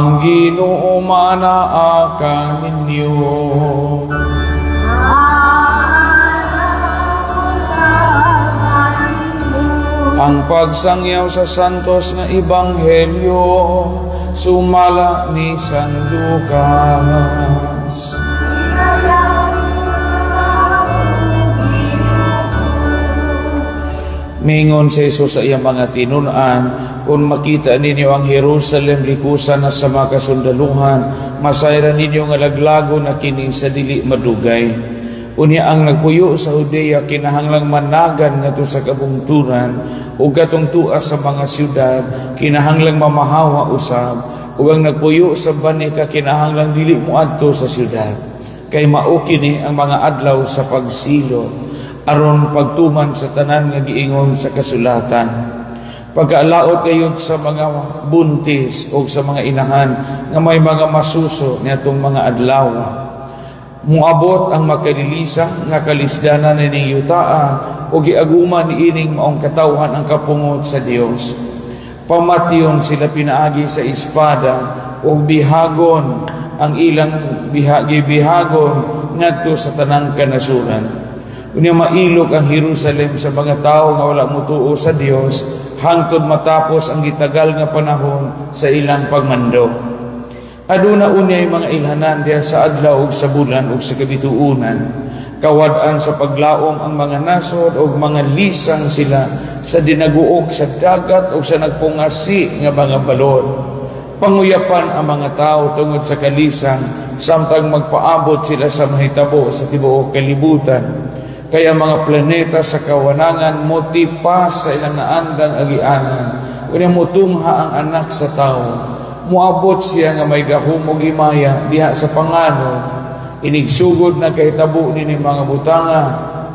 Ang Ginoo maanaa kaninyo. Ang pagsangyaw sa santos nga ebanghelyo sumala ni San Lucas. Mingon si Jesus sa iyang mga tinun-an, kung makita ninyo ang Jerusalem likusan na sa mga kasundaluhan, masayran ninyo nga laglago na kini sa dili madugay. Unya ang nagpuyo sa Judea kinahanglang managan ngadto sa kabungturan, ug katong tua sa mga syudad kinahanglang mamahawa usab, ug ang nagpuyo sa banika kinahanglang dili moadto sa syudad. Kay mao kini ang mga adlaw sa pagsilot, aron pagtuman sa tanan nga giingon sa kasulatan. Pagkaalaot gayud sa mga buntis o sa mga inahan nga may mga masuso niadtong mga adlaw. Muabot ang makalilisang nga kalisdanan nining yutaa o giaguma niining maong katawhan ang kapungot sa Dios. Pamatyon sila pinaagi sa espada o bihagon ang ilang gibihagon ngadto sa tanang kanasuran. Unya mailog ang Jerusalem sa mga tawo nga wala motuo sa Dios hangtod matapos ang gitagal nga panahon sa ilang pagmando. Aduna unyay mga ilhanan diha sa adlaw ug sa bulan ug sa kabituonan. Kawad-an sa paglaom ang mga nasod ug mga lisang sila sa dinaguok sa dagat ug sa nagpungasi nga mga balod. Panguyapan ang mga tao tungod sa kalisang samtang magpaabot sila sa mahitabo sa tibuok kalibutan. Kaya mga planeta sa kawanangan motipas sa ilang naandang agianan. Unya motungha ang anak sa tao. Moabot siya nga may gahom og himaya diha sa panganod. Inigsugod na kahitabo nini mga butanga,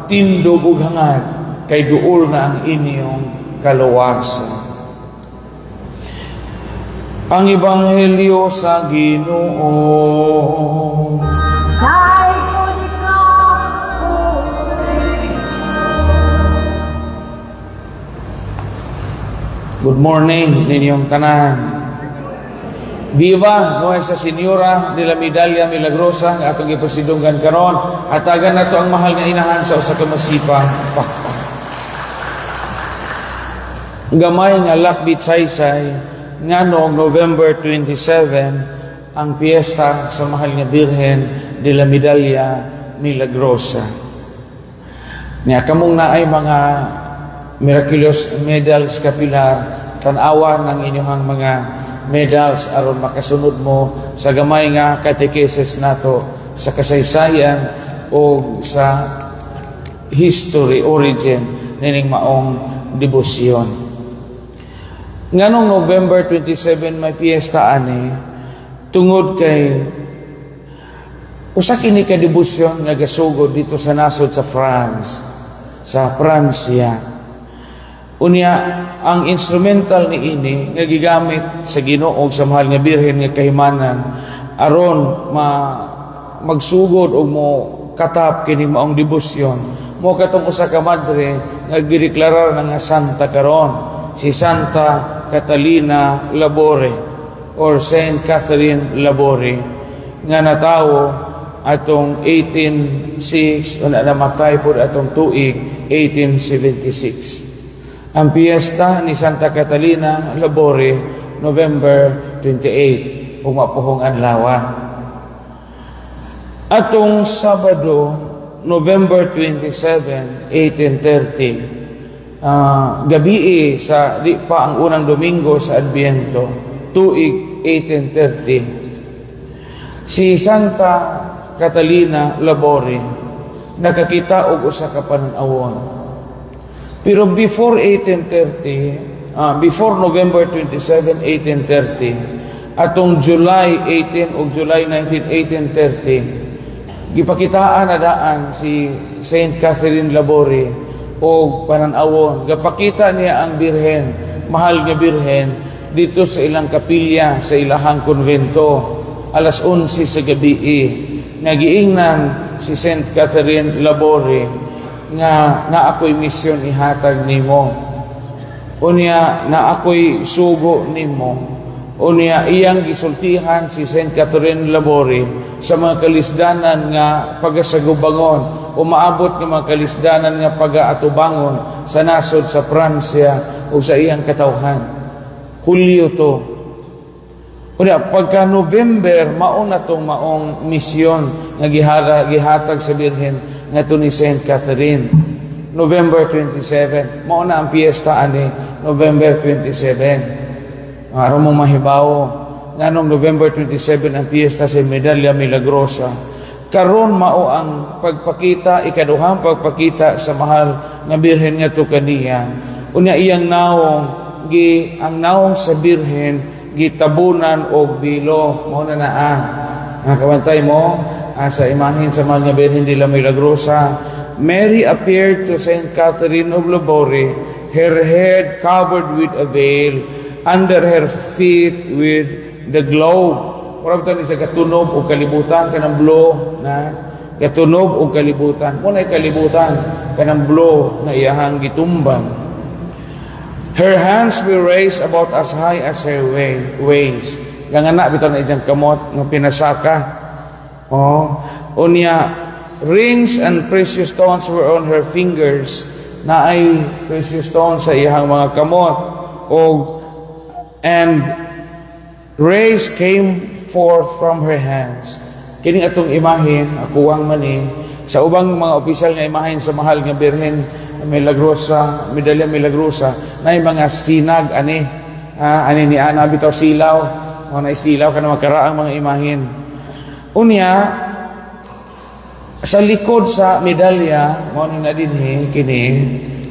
tindog ug hangad, kay duol na ang inyong kaluwasan. Ang Ebanghelyo sa Ginoo. Good morning ninyong tanan. Viva Nuestra Señora de la Medalla Milagrosa nga atong gipasidunggan karon. Hatagan nato ang mahal nga inahan sa usa ka masipang pakpak. Gamay nga lakbit saysay nganong November 27 ang piyesta sa mahal nga Birhen de la Medalla Milagrosa. Nya kamong naay mga miraculous medals kapilar, tan-awa ng inyong mga medals aron makasunod mo sa gamay nga catechesis nato sa kasaysayan o sa history origin nining maong debosyon. Nganong November 27 may piyesta ani, tungod kay usa kini ka debosyon nga gasugod dito sa nasod sa France, sa Pransya. Unya ang instrumental ni ini nga gigamit sa Ginoo sa mahal nga Birhen nga kahimanan aron magsugod og mo katap kini maong debosyon. Mo katong usa ka madre nga gideklarar na nga santa karon, si Santa Catalina Labore or Saint Catherine Labore, nga natawo atong 1806 o namatay pod atong tuig 1876. Ang piyesta ni Santa Catalina Labore, November 28, umapuhong adlaw. Atong Sabado, November 27, 1830, gabii sa di pa ang unang Domingo sa Adbiento, tuig 1830, si Santa Catalina Labore nakakita og usa ka panan-awon. Pero before 1830, before November 27, 1830, atong July 18 o July 19, 1830, gipakitaan na daan si Saint Catherine Labore og panan-awon. Gapakita niya ang Birhen, mahal nga Birhen, dito sa ilang kapilya, sa ilahang konvento, alas 11 sa gabi. Nagiingnan si Saint Catherine Labore nga na ako'y misyon ihatag nimo. Unya na ako'y sugo nimo. Unya iyang gisultihan si Saint Catherine Laboure sa mga kalisdanan nga pagasagubangon o maabot nga mga kalisdanan nga pagaatubangon sa nasod sa Pransya o sa iyang katawhan. Hulyo to. Unya pagka November, mao na tong maong misyon nga gihatag sa Birhen ngadto ni Saint Catherine. November 27. Mao na ang piyesta ani November 27. Aron mo mahibaw nganong November 27 ang piyesta sa Medalya Milagrosa. Karon mao ang pagpakita, ikaduhang pagpakita sa Mahal nga Birhen ngadto kaniya. Unya iyang naong gi ang naong sa Birhen gitabunan og bilo. Mao na naa. Nakabantay mo sa imahen sa Mahal nga Birhen de la Milagrosa. Mary appeared to Saint Catherine of Laboure, her head covered with a veil, under her feet with the globe. Murag to ni sa katunob og kalibutan, kanang blue na katunob og kalibutan. Mo na kalibutan, kanang blue na iyahang gitumbang. Her hands were raised about as high as her waist. Gangana bitaw na iyang kamot nga pinasaka. Oh, unya rings and precious stones were on her fingers, na ay precious stones sa iyang mga kamot, og and rays came forth from her hands. Kini atong imahen, akuwang mani sa ubang mga opisyal nga imahen sa Mahal nga Birhen Milagrosa, Medalya Milagrosa, na mga sinag ani. Ah, ani ni ana bitaw silaw, mga na silaw kana makaraang mga imahen. Unya sa likod sa medalya, mao ni na dinhi kini,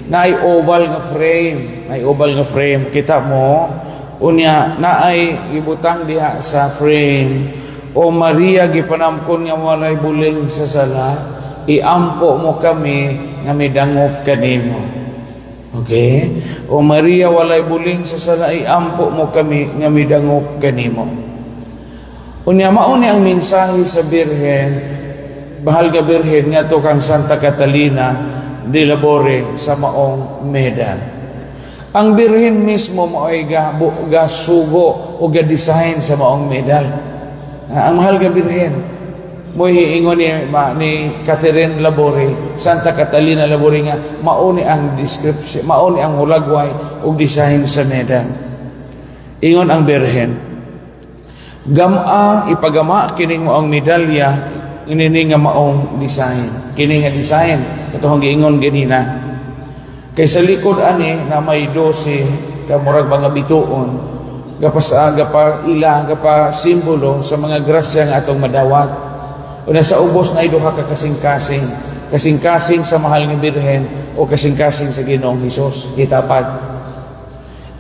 naay oval nga frame, naay oval nga frame. Kita mo, unya naay gibutang diha sa frame, "O Maria, gipanamkon nga walay buling sa sala, iampo mo kami nga midangop kanimo." Okay? "O Maria, walay buling sa sala, iampo mo kami nga midangop kanimo." Unya mao ni ang mensahe sa Birhen, Bahal nga Birhen ngadto kang Santa Catalina de Laboure sa maong medal. Ang Birhen mismo mao'y ga sugo o ga design sa maong medal. Ang Mahal nga Birhen mo hiingon ni Catherine Laboure, Santa Catalina Laboure, nga mao ni ang description, mao ni ang hulagway og design sa medal. Ingon ang Birhen, "Gama, ipagama kining maong medalya ini nga maong design." Kini nga design katong giingon ganina. Kay sa likod ani na may 12 ka murag mga bituon, gapa sa gapa ila gapa simbolo sa mga grasya nga atong madawat. Una sa ubos na duha ka kasing-kasing, kasing-kasing sa Mahal nga Birhen o kasing-kasing sa Ginoong Hesus gitapad.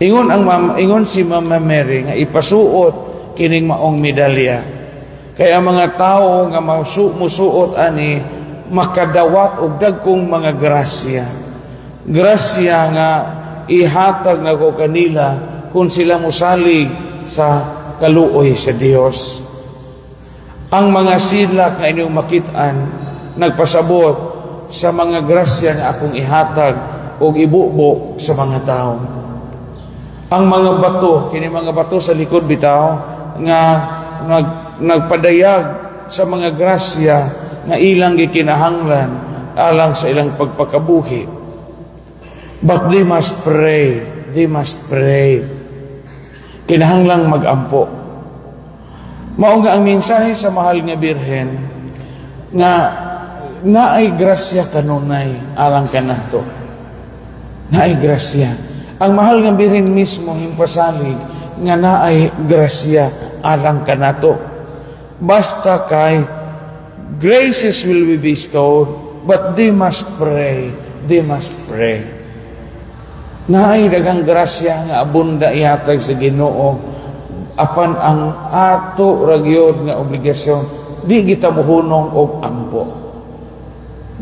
Ingon si Mama Mary nga ipasuot kining maong medalya. Kaya ang mga tao nga musuot ani makadawat og dagkong mga grasya. Grasya nga ihatag nako kanila kung sila mosalig sa kaluoy sa Dios. Ang mga silak nga inyong makit-an nagpasabot sa mga grasya nga akong ihatag og ibubo sa mga tao. Ang mga bato, kini mga bato sa likod bitaw nga nagpadayag sa mga grasya nga ilang gikinahanglan alang sa ilang pagpakabuhi. But they must pray. They must pray. Kinahanglang magampo. Mao nga ang mensahe sa Mahal nga Birhen nga naay grasya kanunay alang kanato. Naay grasya. Ang Mahal nga Birhen mismo himpasalig nga naay grasya alang kanato. Basta kay graces will be bestowed, but they must pray. They must pray. Naay daghang grasya nga abunda ihatag sa Ginoo, apan ang ato ra gyud nga obligasyon, di kita mohunong og ampo.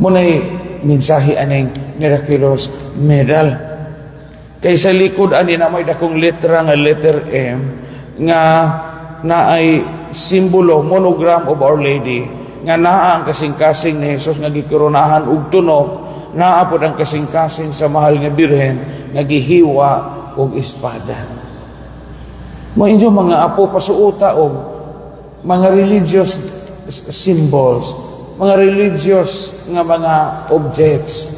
Munay mensahe aning miraculous medal. Kay sa likod ani na may dakong letra nga letter M nga naay simbolo, monogram of Our Lady, nga naa ang kasing-kasing ni Jesus nga gikoronahan og tunok, naa pod ang kasing-kasing sa Mahal nga Birhen nga gihiwa og espada. Mo inyo mga apo, pasuota og mga religious symbols, mga religious nga mga objects.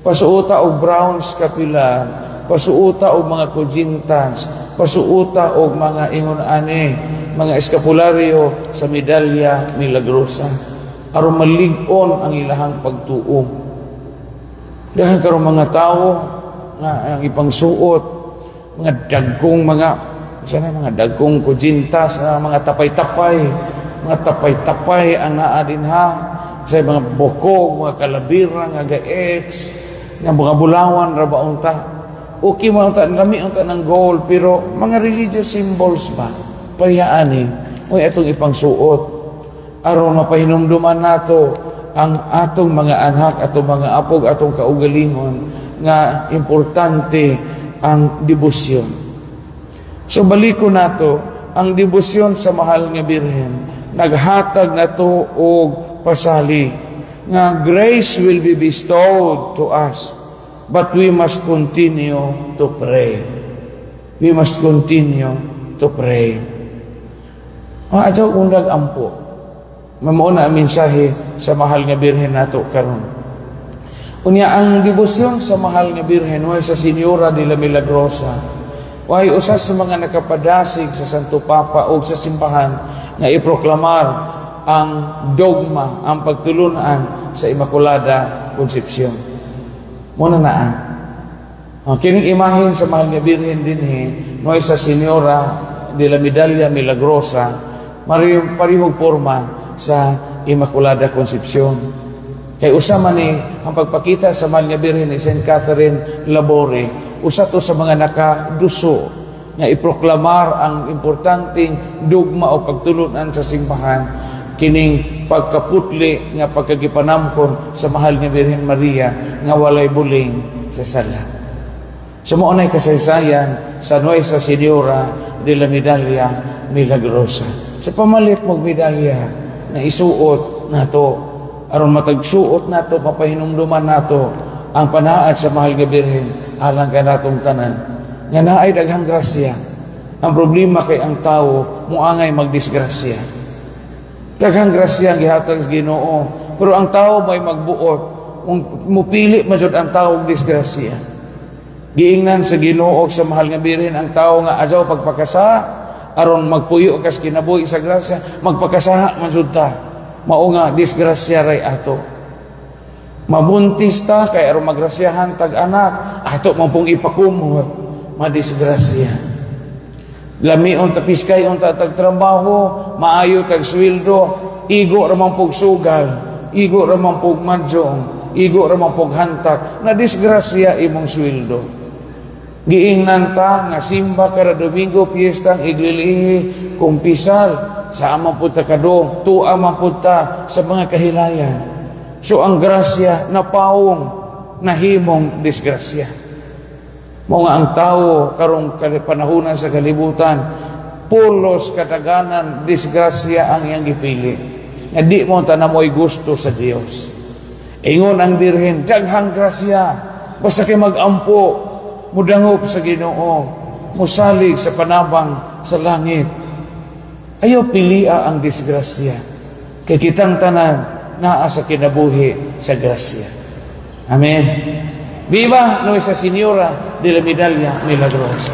Pasuota og brown scapular, pasuota og mga kujintas, pasuota og mga ingon ani, mga eskapularyo sa Medalya Milagrosa aron malig-on ang ilahang pagtuo. Dahil karon mga tao nga ang ipangsuot mga dagkong mga sana, mga dagkong kujintas, mga tapay-tapay, mga tapay-tapay ang naa dinha sa mga bukog, mga kalabira nga ga-X nga mga bulawan ra ba unta. Okay man unta, lami unta ng gold, pero mga religious symbols ba pareha ani mo atong ipangsuot aron mapahinumduman nato ang atong mga anak, atong mga apog, atong kaugalingon nga importante ang debosyon. So baliko nato ang debosyon sa Mahal nga Birhen, naghatag nato og pasali nga grace will be bestowed to us, but we must continue to pray. We must continue to pray. Mga adyaw undag ampo. Mao na ang mensahe sa Mahal nga Birhen nato karon. Unya ang debosyon sa Mahal nga Birhen, Nuestra Señora de la Milagrosa, way usa sa mga nakapadasig sa Santo Papa o sa simbahan nga iproklamar ang dogma, ang pagtulunan sa Immaculada Concepcion. Muna naa. Ang kining imahen sa Mahal nga Birhen dinhi, Nuestra Señora de la Medalla Milagrosa, parehong porma sa Immaculada Concepcion. Kay usa man ni ang pagpakita sa Mahal nga Birhen ni Saint Catherine Labore, usa to sa mga nakaduso nga iproklamar ang importanteng dogma o pagtulunan sa simbahan, kining pagkaputli nga pagkagipanamkon sa Mahal nga Birhen Maria nga walay buling sa sala. So mao nay kasaysayan sa Nuestra Señora de la Medalla Milagrosa. So pamalit mo medalya na isuot nato aron matag suot nato mapahinumduman nato ang panaad sa Mahal nga Birhen alang kanatong tanan nga naay daghang grasya. Ang problema kay ang tao moangay magdisgrasya. Daghang grasya ang gihatag sa Ginoo, pero ang tao may magbuot, mupili man jud ang tao og disgrasya. Giingnan sa Ginoo, sa Mahal nga Birhen, ang tao nga adyaw pagpakasaha aron magpuyo kas kinabuhi sa grasya, magpakasaha man jud ta. Mao nga disgrasya ray ato. Mabuntis ta kay aron magrasyahan tag anak, ato man pong ipakumot, madisgrasya. Lamion ta, piskay unta tag trabaho, maayo tag sweldo, igo ra man pug sugal, igo ra man pug mahjong, igo ra man pug hantak, na disgrasya imong sweldo. Giingnan ta nga simba kada Domingo, piyestang iglilihi, kumpisal, sa amang punta kadong, tuwa man punta sa mga kahilayan. So ang grasya napawong, nahimong disgrasya. Mao nga ang tao karong panahonan sa kalibutan, pulos kadaganan disgrasya ang iyang gipili. Nga di mo tanamoy gusto sa Dios. Ingon ang Birhen, daghang grasya, basta kay magampo, mudangop sa Ginoo, musalig sa panabang sa langit. Ayaw pilia ang disgrasya. Kay kitang tanan naa sa kinabuhi sa grasya. Amen. Viva Nuestra Señora de la Medalla Milagrosa.